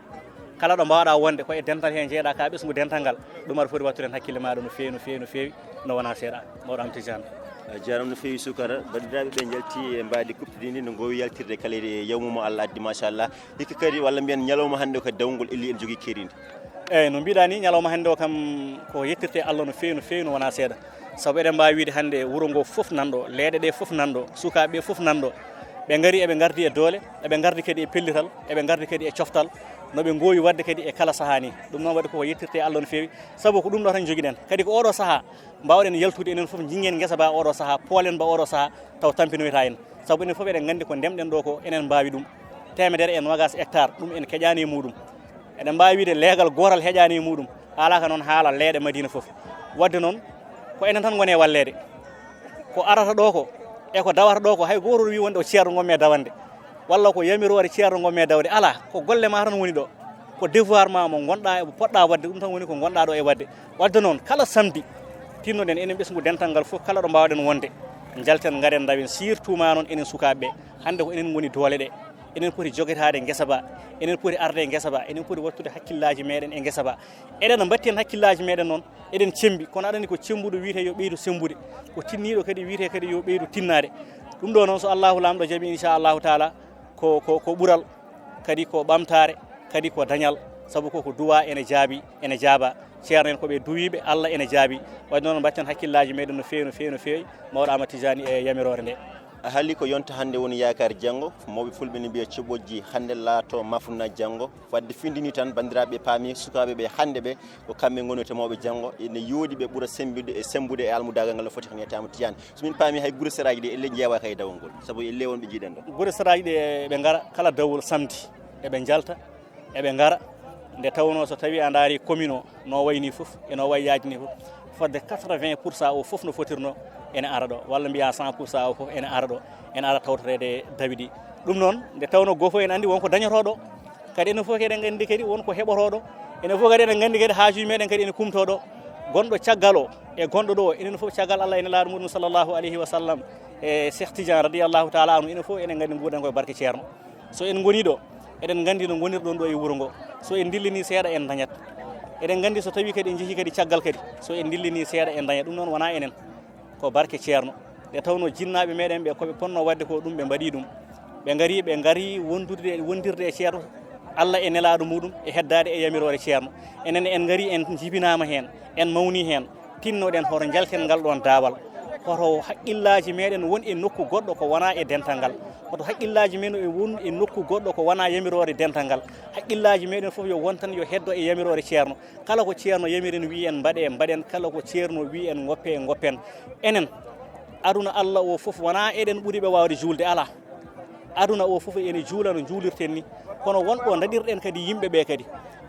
kala ɗo mbawɗa wonde ko e dental he jeeɗa ka ɓesngu dental ngal, ɗum aɗa foti wattude hen hakkille maɗa no feewi, no feewi, no feewi, no wona seeɗa. Mawɗo am Tijane. A jarama no feewi sukara. Bandiraɓe ɓe jalti e mbaadi kuɓtidini no gowi yaltirde kala e yawmu mo Allah addi, machallah. Hikka kadi walla mbiyen ñalawma hannde o kadi dawgol elli ene jogui kerinde. Eyyi, no mbiɗa ni, ñalawma hannde o kam ko yettirte Allah no feewi, no feewi, no wona seeɗa. Saabu eɗen mbawi wiide hannde wuuro ngo fof nanɗo, leeɗe ɗe fof nanɗo, sukaɓe ɓe fof nanɗo. Ɓe gaari, eɓe gardi e doole, eɓe gardi kadi e pellital, eɓe gardi kadi e coftal, no ɓe gowi wadde kadi e kala saaha ni. Ɗum noon waɗi koko yettirte Allah no feewi, saabu ko ɗum ɗo tan joguiɗen. Kadi ko oɗo saaha mbawɗen yaltude enen fof, jinguen guesa ba oɗo saaha, poolen ba oɗo saaha, taw tampinoyta en. Saabu enen fof eɗen gandi ko ndemɗen ɗo ko enen mbawi ɗum. Temedere e nogas hectare, ɗum en keƴani e muɗum. Eɗen mbawi wiide leegal gotal heƴani e muɗum. Haalaka noon haala leeɗe Madina fof. Wadde noon, ko enen tan goni e walleede. Ko arata ɗo ko, e ko dawata ɗo ko, hay goto wi wonde o ceerno gonmi e dawande. Walla ko yamirore ceerno gonmi e dawde. Ala, ko golle ma tan woni ɗo. Ko devoir ma mo gonɗa e mo poɗɗa wadde, ɗum tan woni ko gonɗa ɗo e wadde. Wadde noon, kala samedi, tinnoɗen enen ɓesngu dental ngal fof, kala ɗo mbawɗen wonde, jalten, garen, dawen, surtout ma noon enen sukaɓe ɓe. Hannde ko enen goni doole ɗe. Enen poti jogetaade ngesa ba, enen poti arde e ngesa ba, enen poti wattude hakkillaaji meeɗen e ngesa ba. Eɗen mbaɗti heen hakkillaaji meeɗen noon, eɗen cemmbi, kono aɗa anndi ko cemmbuɗo wiyetee yo ɓeydu semmbude, ko tinniiɗo kadi wiyetee kadi yo ɓeydu tinnaade. Ɗum ɗo noon, so Allahu Laamɗo jaɓii, inchallahu taala, ko, ko, ko ɓural, kadi ko ɓamtaare, kadi ko dañal, sabu ko ko duwaa ene jaabi, ene jaaba. Ceerno en ko ɓe duwiiɓe, Allah ene jaabi. Waɗi noon mbaɗten hakkillaaji meeɗen no feewi, no feewi, no feewi, mawɗo Amadou Tidiane e yamiroore nde. A haali ko yonta hannde woni yaakaar janngo, mawɓe fulɓe ne mbiya cuɓojji hannde laato mafuna janngo. Wadde findini tan banndiraaɓe paami sukaaɓe ɓe hannde ɓe ko kamɓe ngoni to mawɓe janngo, ene yooɗi ɓe ɓura sembude e sembude e almudaagal ngal no foti hannde e Amadou Tidiane. So min paami hay gure seraaji ɗi elle njeewaaka e dawol ngol, sabu elle wonɓe jiiɗen ɗo. Gure seraaji ɗi eɓe ngara kala dawol samedi, eɓe njalta, eɓe ngara. Nde tawnoo so tawii a ndaari commune o, no wayi nii fof, e no wayi yaajni fof, fodde quatre-vingts pour cent o fof no fotirnoo ene ara ɗo, walla mbiyaa cent pour cent o fof ene ara ɗo, ene ara tawtoreede dawi ɗi. Ɗum noon, nde tawnoo goo fof ene anndi won ko dañotoo ɗo, kadi enen fof kadi eɗen nganndi kadi won ko heɓotoo ɗo, enen fof kadi eɗen nganndi kadi haajuuji meeɗen kadi ene kumtoo ɗo. Gonɗo caggal o e gonɗo ɗo o, enen fof caggal Allah e nelaaɗo muɗum sallallahu alayhi wa sallam e Cheikh Tidiane radiyallahu taala anhu, enen fof eɗen nganndi nguurɗen ko e barke Ceerno. So en ngonii ɗo, eɗen nganndi no ngonirɗon ɗo e wuro ngo. So en ndillinii seeɗa, en ndañat. Eɗen nganndi so tawii kadi en njehii kadi caggal kadi, so en ndillinii seeɗa, en ndañat. Ɗum noon wonaa enen, ko barke Ceerno. Nde tawnoo jinnaaɓe meeɗen ɓe, ko ɓe potnoo waɗde ko, ɗum ɓe mbaɗii ɗum. Ɓe ngarii, ɓe ngarii wondude, wondirde e Ceerno, Allah e nelaaɗo muɗum, e heddaade e yamiroore Ceerno. Enen en ngarii, en njibinaama heen, en mawnii heen. Tinnoɗen hoto njalten ngal ɗoon daawal, hoto haqqillaaji meeɗen won e nokku goɗɗo ko wonaa e dental ngal, hoto haqqillaaji men e won e nokku goɗɗo ko wonaa yamiroore dental ngal. Haqqillaaji meeɗen fof yo won tan yo heddo e yamiroore Ceerno. Kala ko Ceerno yamiri en, wii en mbaɗee, mbaɗen. Kala ko Ceerno wii en ngoppee, ngoppen. Enen, aduna Allah o fof wonaa eɗen ɓuri ɓe waawde juulde, alaa. Aduna o fof ene juula no njuulirten ni, kono won ɗo daɗirɗen kadi yimɓe ɓe kadi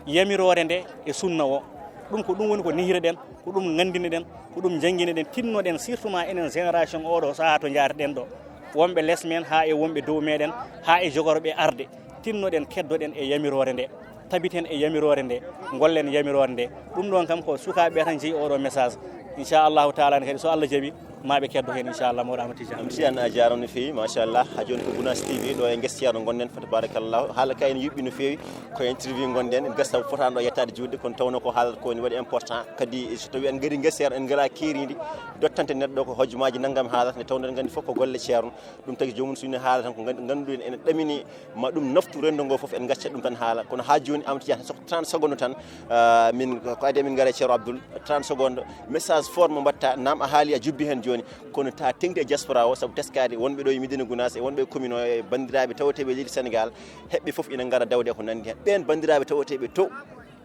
yamiroore nde e sunna o. Ɗum ko ɗum woni ko nehirɗen, ko ɗum nganndiniɗen, ko ɗum njannginiɗen, tinnoɗen surtout ma enen génération oɗo sahaa to njaareten ɗo, wonɓe les men haa e wonɓe dow meɗen, haa e jogorɓe arde, tinnoɗen keddoɗen e yamiroore nde, tabiten e yamiroore nde, ngollen yamiroore nde. Ɗum ɗon kam ko sukaaɓe ɓe tan jeyi oɗo message. Inchallahu taala ne kadi so Allah jaɓi, ma ɓe keddo heen, inchallah, mawɗo Amadou Tidiane. Am Tidiane, a jaaraama no feewi, machallah. Ha jooni ko Gunaas T V, ɗo e Ngesa Ceerno ngonɗen, fa tabarakallah. Haala ka ene yuɓɓi no feewi, ko interview ngonɗen, en gasa fotaano ɗo yettaade juutde, kono tawno ko haalata ko ne waɗi important. Kadi so tawi en ngari Ngesa Ceerno, en ngala keerindi, dottante neɗɗo ko hojomaaji nanngam haalata, nde tawno en nganndi fof ko golle Ceerno. Ɗum tagi joomum so ene haala tan ko nganndi, ngannduɗen ene ɗamini ma ɗum naftu renndo ngo fof, en ngaccat ɗum tan haala. Kono ha jooni, Amadou Tidiane, so ko trente secondes tan, ah, min ko adi min ngara e Ceerno Abdoul, trente secondes, message fort mo mbatta, naam a haali a jubbi heen jooni, kono ta teŋti e diaspora o, sabu teskaade wonɓe ɗo e Médina Gounass e wonɓe e commune o e banndiraaɓe tawateeɓe e leydi Sénégal, heɓɓe fof ina ngara dawde e ko nanndi heen. Ɓeen banndiraaɓe tawateeɓe to,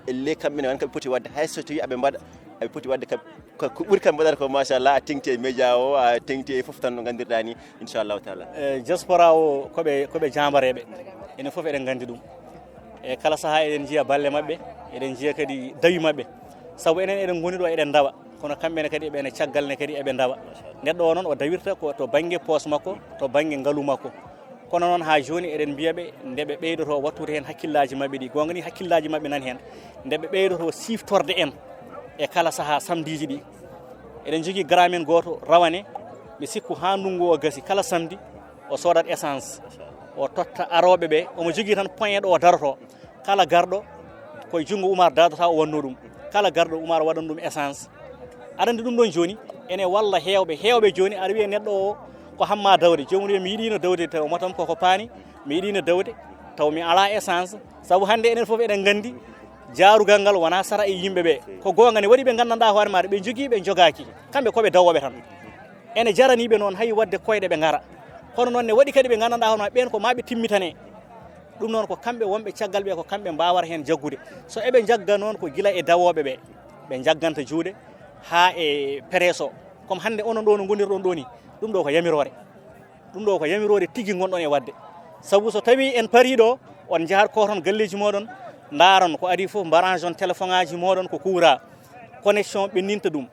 elle kamɓe ne won ko ɓe poti waɗde, hay so tawi aɓe mbaɗa, aɓe poti waɗde kam, ko, ko ɓuri kam mbaɗata ko, machallah, a teŋti e média o, a teŋti e fof tan no nganndirɗaa ni, inchallahu taala. E diaspora o, ko ɓe, ko ɓe jambareeɓe, enen fof eɗen nganndi ɗum. E kala sahaa eɗen njiya balle maɓɓe, eɗen njiya kadi dawi maɓɓe. Sabu enen eɗen ngoni ɗo eɗen ndawa, kono kamɓe ne kadi ɓe ne caggal ne kadi eɓe ndawa. Neɗɗo o noon o dawirta ko to bannge poos makko, to bannge ngalu makko. Kono noon ha jooni eɗen mbiya ɓe nde ɓe ɓeydoto wattude heen hakkillaaji maɓɓe ɗi. Goonga ni hakkillaaji maɓɓe nani heen. Nde ɓe ɓeydoto siftorde en e kala sahaa samediiji ɗi. Eɗen njogii grand men gooto rawane, mi sikku ha ndunngu o gasi kala samedi o soodat essence, o totta arooɓe ɓe, omo jogii tan point ɗo o daroto. Kala garɗo, ko e junngo Umar Dadata o wannoo ɗum. Kala garɗo Umar waɗan ɗum essence. Aɗa anndi ɗum ɗon jooni, ene walla heewɓe. Heewɓe jooni, aɗa wiya neɗɗo o ko hamma dawde. Joomum wiya mi yiɗino dawde taw mo tan koko paani, mi yiɗino dawde taw mi alaa essence. Sabu hannde enen fof eɗen nganndi jaarugal ngal wonaa sara e yimɓe ɓe. Ko goonga ne waɗi ɓe nganndanɗaa hoore maaɗa, ɓe njogii, ɓe njogaaki. Kamɓe ko ɓe dawooɓe tan. Ene jarani ɓe noon hay waɗde koyɗe ɓe ngara. Kono noon ne waɗi kadi ɓe nganndanɗaa hoore maaɓe ɓeen ko ma ɓe timmitane. Ɗum noon ko kamɓe wonɓe caggal ɓe, ko kamɓe mbaawata heen jaggude. So eɓe njagga noon ko gila e dawooɓe ɓe, ɓe njagganta juuɗe haa e presse o. Comme hannde onon ɗo no ngonirɗon ɗo ni, ɗum ɗo ko yamiroore. Ɗum ɗo ko yamiroore tigi ngonɗon e waɗde. Sabu so tawii en parii ɗo, on njahat ko toon galleeji mooɗon, ndaaron ko adii fof, mbarange on téléphone aji mooɗon ko kuuraa. Connexion ɓenninta ɗum.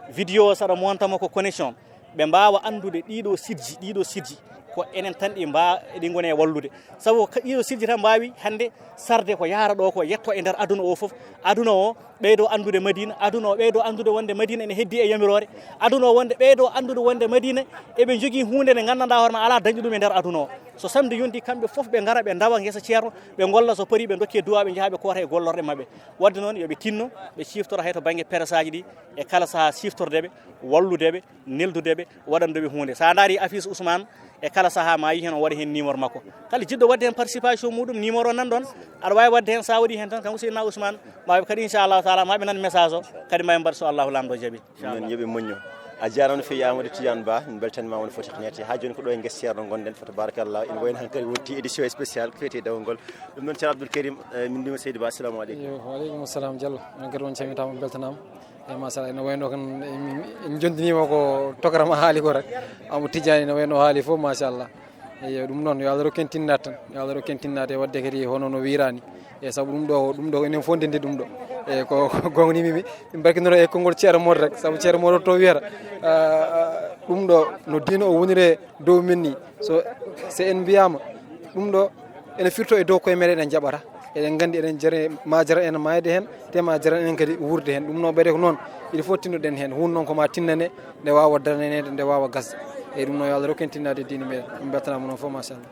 Vidéo saɗa montama ko connexion. Ɓe mbaawa anndude ɗiiɗo sitji, ɗiiɗo sitji Ko enen tan ɗi mba-, ɗi ngoni e wallude. Sabu ko ɗiɗo sirji tan mbaawi hannde sarde ko yahata ɗo ko yetto e nder aduna o fof. Aduna o ɓeydo anndude Madina, aduna o ɓeydo anndude wonde Madina ene heddi e yamiroore. Aduna o wonde ɓeydo anndude wonde Madina eɓe njogii huunde nde nganndanɗaa hoore ma alaa dañɗo ɗum e nder aduna o. So samedi yonti kamɓe fof ɓe ngara ɓe ndawa ngesa Ceerno, ɓe ngolla so pari ɓe ndokke duwaaɓe njaha ɓe koota e gollorɗe maɓɓe. Wadde noon yo ɓe tinno ɓe ciftora hay to bannge peresaaji ɗi e kala sahaa siftorde ɓe, wallude ɓe, neldude ɓe, waɗande ɓe huunde. So a ndaari affiche Ousmane, e kala sahaa ma yi heen o waɗa heen numéro makko. Kala jiɗɗo waɗde heen participation muɗum, numéro o nan ɗoon. Aɗa waawi waɗde heen so a waɗi heen tan, kanko Seydina Ousmane, ma ɓe kadi inchallahu taala, ma ɓe nan message o, kadi ma ɓe mbaɗ so Allahu Laamɗo jaɓi. Ɗum noon yo ɓe moƴƴo. A jaaraama no feewi Amadou Tidiane Ba, min mbeltaniima on fof nete. Haa jooni ko ɗo e ngesa Ceerno ngonɗen, fa tabarakallah. Ene wayi no hankadi wonti édition spéciale ko fewte e dawol ngol. Ɗum noon Ceerno Abdoul Karim, eh, min nduima Seydi Ba, assalamu aleykum. Yo, wa aleykum salam Diallo. Onon kadi on calmitaama, on mbeltanaama. Eyi, machallah, ene wayno kan, en, en jonndiniima ko tokarama haali ko rek. Amadou Tidiane ene wayno haali fof, machallah. Eyi, ɗum noon, yo Allah rokku en tinnaade tan. Yo Allah rokku en tinnaade e waɗde kadi hono no wiiraani. E sabu ɗum ɗo, ɗum ɗo enen fof ndenndi ɗum ɗo. E ko, ko goonga ni mi, mi, mi barkinoro e konngol Ceerno Mor rek. Sabu Ceerno Mor to wiyata, ah, ah, ɗum ɗo no diina o woniri e dow men ni. So, so en mbiyaama ɗum ɗo ene firto e dow koye meɗen, eɗen jaɓata. Eɗen nganndi eɗen jare, ma jara en maayde heen, te ma jara en kadi wuurde heen. Ɗum noon ɓeyde ko noon, il faut tinnoɗen heen. Huun noon ko ma tinnane, nde waawa daraneede, nde waawa gasde. Eyi, ɗum noon yo Allah rokku en tinnaade e diine meɗen. Min mbeltanaama noon fof, machallah.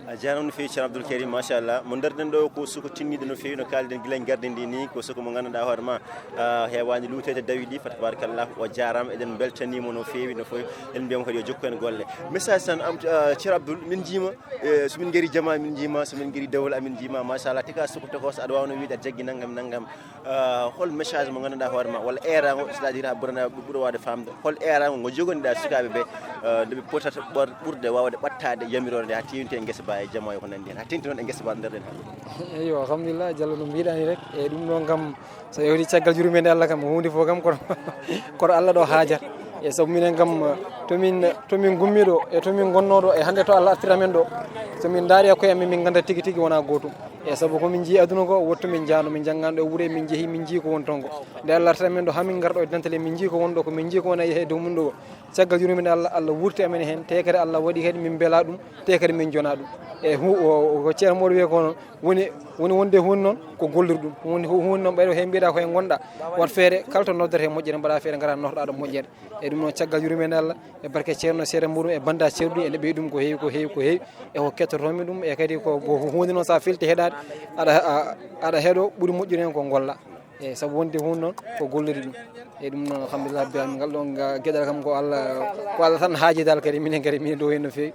A jaaraama no feewi, Ceerno Abdoul Karim, machallah. Mo ndaarɗen ɗo ko suko tinniiɗo no feewi, no kaalɗen gila e ngardi ndi ni, ko suko mo nganndanɗaa hoore ma, ah, heewaani luuteede dawi ɗi, fa tabarakallah, o jaaraama, eɗen mbeltaniimo no feewi, no feewi. En mbiyamo kadi yo jokku en golle. Message tan, am, ah, Ceerno Abdoul, min njiima, eh, so min ngari jama, min njiima, so min ngari dawol, amin njiima, machallah, tika suko tokos, aɗa waawno wiide aɗa jaggi nanngam, nanngam. Ah, hol message mo nganndanɗaa hoore ma, walla eeraango, c'est-à-dire a ɓurana, ɓe ɓura waawde faamde, hol eeraango ngo joganiɗaa sukaaɓe ɓe, ah, nde ɓe potata ɓor-, ɓurde waawde ɓattaade yamiroore nde haa teewnti e ngesa ba e jama e ko nanndi heen, haa teewnti noon e ngesa ba nder ɗen hannde? Eyyo, alhamdulillah, Diallo no mbiɗa ni rek, e ɗum ɗon kam, so yewti caggal yurmeende Allah kam, huunde fof kam kono, kono Allah ɗo haajata. E sabu minen kam, to min, to min ngummi ɗo, e to min ngonno ɗo, e hannde to Allah artira men ɗo, so min ndaari e koye amen, min ngannda tigi tigi wona gootum. E sabu ko min njii aduna ko, wotto min njaano, min njanngaano ɗo e wuro, min njehi, min njii ko woni toon ko. Nde Allah artira men ɗo, haa min ngara ɗo e dental, min njii ko woni ɗo, ko min njii ko woni e dow mum ɗo. Caggal yurmeende Allah, Allah wurti amen heen, te kadi Allah waɗi kadi min mbela ɗum, te kadi min jona ɗum. E hu-, o, o, ko Ceerno Mor wiye ko noon, woni, woni wonde huunde noon ko gollirɗum. Huunde, hu-, huunde noon ɓayde ko heen mbiɗa ko heen ngonɗa, wat feere kala to noddata heen moƴƴere, mbaɗa feere ngara nottoɗa ɗo moƴƴere. E ɗum noon caggal yurmeende Allah, e barke Ceerno seeɗa mbuɗum, e bannda ceerɗu, ene ɓeydum ko heewi, ko heewi, ko heewi. E ko kettotomi ɗum, e kadi ko, ko huunde noon sa filti heɗaade, aɗa, a, aɗa heɗo ɓuri moƴƴude heen ko golla. E sabu wonde huunde noon ko golliri ɗum. E ɗum noon alhamdulillah, rabbil alamin, ngal ɗon ga-, geɗal kam ko Allah, ko Allah tan haaji dal kadi minen kadi minen ɗo heen no feewi.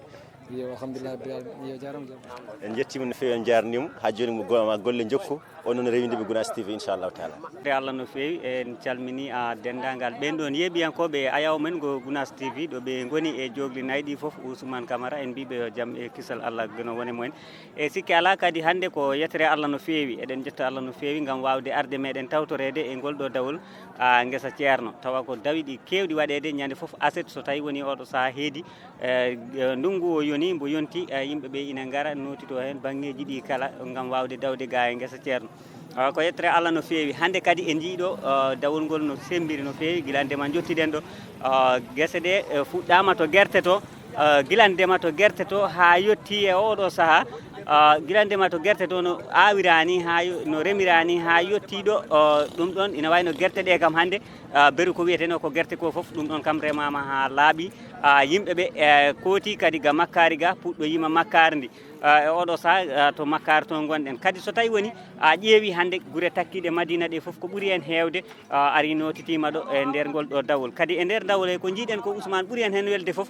Yo, alhamdulillah, rabbil alamin. Yo, jaaraama, jaaraama. En njettiima no feewi, en njaarniima. Haa jooni mo go-, ma golle njokku. On noon rewinde ɓe Gunaas T V, inchallahu taala. De Allah no feewi, en calmini a denndaangal ɓeen ɗoon yeeɓiyankooɓe e ayaw men ngo Gunaas T V, ɗo ɓe ngoni e joogli nayi ɗi fof, Ousmane Camara, en mbiiɓe yo jam e kisal Allah geno wone mumen. E sikke alaa kadi hannde ko yettere Allah no feewi, eɗen njetta Allah no feewi ngam waawde arde meɗen tawtoreede e ngol ɗo dawol, a, ngesa Ceerno, tawa ko dawi ɗi keewɗi waɗeede ñande fof aset, so tawi woni oɗo sahaa heedi, e, e, ndunngu o yoni, mbo yonti, e, yimɓe ɓe ina ngara nootito heen banngeeji ɗi kala ngam waawde dawde ga e ngesa Ceerno. A, ko yettere Allah no feewi. Hannde kadi e ndiɗo, a, dawol ngol no semmbiri no feewi, gila ndema njottiɗen ɗo, a, gese ɗe, e, fuɗɗaama to gerte to, a, gila ndema to gerte to haa yotti e oɗo sahaa, a, gila ndema to gerte to no aawiraani haa yo-, no remiraani haa yotti ɗo, a, ɗum ɗon ina wayno gerte ɗe kam hannde, a, beru ko wiyeteno ko gerte ko fof, ɗum ɗon kam remaama haa laaɓi. A, yimɓe ɓe, e, kooti kadi ga makkaari ga, puɗɗoyiima makkaari ndi. A, e oɗo sahaa, a, to makkaari to ngonɗen. Kadi so tawi woni a ƴeewi hannde gure takkiiɗe Madina ɗe fof ko ɓuri heen heewde, a, ari nootitiima ɗo e nder ngol ɗo dawol. Kadi e nder dawol he ko njiiɗen ko Ousmane ɓuri en heen welde fof,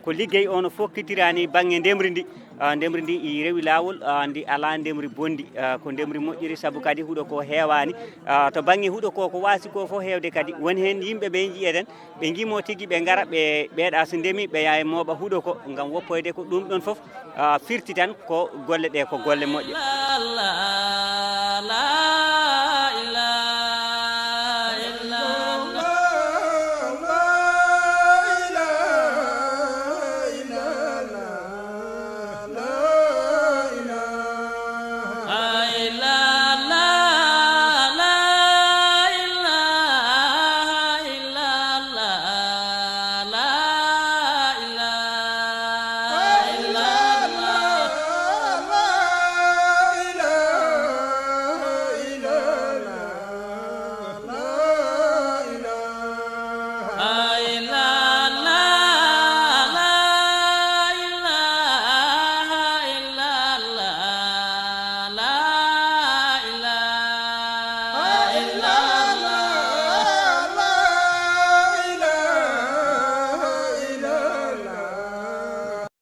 ko liggey o no fokkitiraani bannge ndemri ndi. A, ndemri ndi i rewi laawol, a, ndi alaa ndemri bonndi, a, ko ndemri moƴƴiri sabu kadi huɗo ko heewaani. A, to bannge huɗo ko, ko waasi ko fof heewde kadi, woni heen yimɓe ɓe njiyeɗen, ɓe ngimo tigi ɓe ngara, ɓe, ɓeeɗa so ndemi, ɓe yaha e mooɓa huɗo ko ngam woppoyde ko ɗum ɗon fof, a, firti tan ko golle ɗe ko golle moƴƴe.